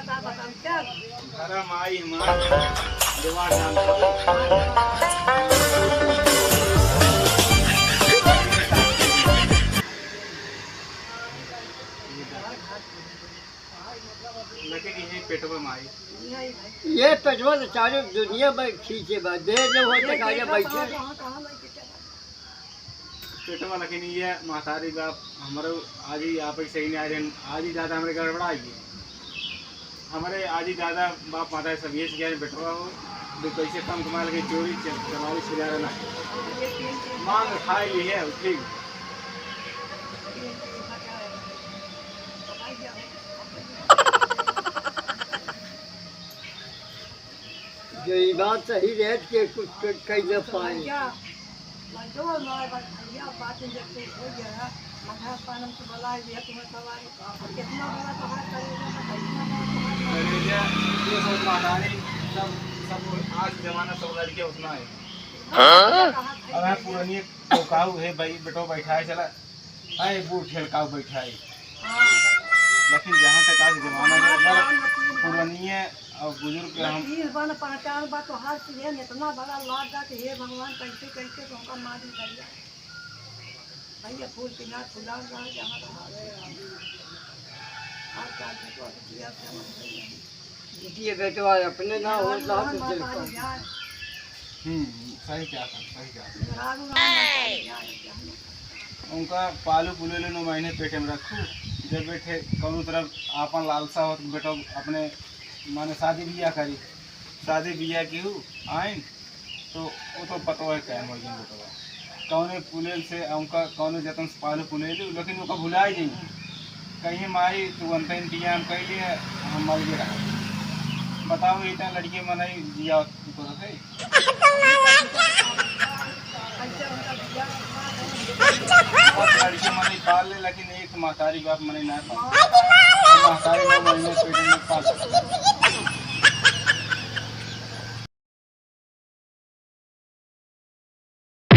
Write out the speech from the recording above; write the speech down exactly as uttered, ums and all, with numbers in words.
धर्म आई हमार देवार नाम का। लेकिन ये पेटवा माई। ये पेटवा तो चारों दुनिया में खींचे बा, देर जब होते काहे बैठे। पेटवा लेकिन ये महतारी बाप हमरो आज ही आप ही सही नहीं आ रहे, आज ही दादा हमरे गड़बड़ा गए। हमरे आज ही दादा बाप माता सब ये सिखाए, बेटवा हो, दो पैसे कम कमा लगे, चोरी च-, चमारी छिनारा ना, मांग खाए लिए है, ठीक। जो ई बात सही रहे कि कुछ क-, कइले पाए। लड्डू हमारे बस भैया बात जब से हो गया है, मजा पानम से बुला लिया तुम्हें सवारी। कितना बड़ा पहाड़ करेगा, तो कितना बड़ा पहाड़ करेगा। ये सब महतारी, सब, सब आज जमाना सब लड़के उतना है। हाँ? अब है पुरानी तो काऊ है भाई, बेटो बैठा है, चला। आए बूढ़ ठेलकाऊ बैठा है। हाँ। लेकिन जहाँ तक आज जमाना है, बड़ा पुरानिया और बुजुर्ग के हम वकील बन पहचान बा, तोहार सीएम इतना बड़ा लाग गा कि हे भगवान, कैसे, कैसे तुमका मारी भैया। भैया फूल के ना फुलाल रहा, जहाँ रहा। आज काल के तो अभी किया समझ गए हैं। जितिए बेटवा अपने ना हो, राम तो राम फिर बाबा चलता। हरि जाए। हम्म, सही कहा था, सही कहा था। राम राम बाबा हरि जाए, क्या है? उनका पालू पुले ले नौ महीने पेटे में रखू, जब बैठे कौनो तरफ आपन लालसा हो तो बेटो अपने माने शादी बियाह करी, शादी बियाह की हूँ आइन तो वो तो पतो है क्या मर गई बेटवा। कौने पुलेल से उनका कौने जतन से पालू पुलेलू, लेकिन ओका भुलाई जाई। कहीं माई तू अंतन दिया हम कह लिए हम मर गए रहा। बताओ इतना लड़के मनाई जिया तू तो रहे। अब लड़के मनाई पाल ले, लेकिन एक महतारी बाप मनाई ना पाल। महतारी ना मनाई पेट में पाल।